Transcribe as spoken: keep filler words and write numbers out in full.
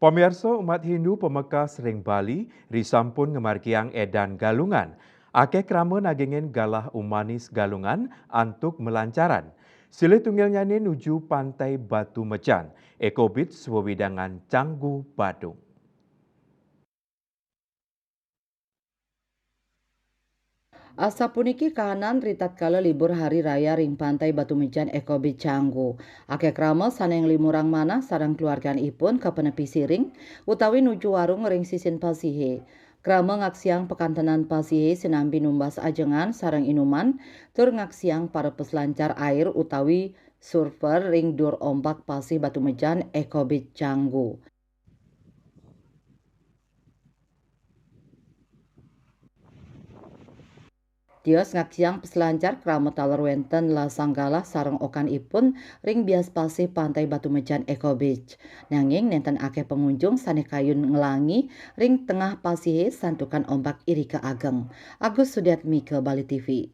Pamiarsa, umat Hindu pamekas ring Bali risampun ngamargiang Edan Galungan. Akeh krama nagingin galah umanis Galungan antuk malancaran. Silih tunggilnyane nuju Pantai Batu Mejan, Eco Beach, wewidangan Canggu, Badung. Asapuniki kahanan ritatkala libur Hari Raya ring Pantai Batu Mejan, Eco Beach, Canggu. Akeh krama sane nglimurang manah sareng keluarganipun kapenepi siring utawi nuju warung ring sisin pasihe. Krama ngaksiang pakantenan pasihe sinambi numbas ajengan sareng inuman, tur ngaksiang para peselancar air utawi surfer ring dur ombak Pasih Batu Mejan, Eco Beach, Canggu. Tios ngaksiang peselancar krama taler wenten lasang galah sareng okanipun ring bias pasih Pantai Batu Mejan, Eco Beach. Nanging nenten akeh pangunjung sane kayun nglangi ring tengah pasihe santukan ombak irika ageng. Agus Sudiatmika, Bali T V.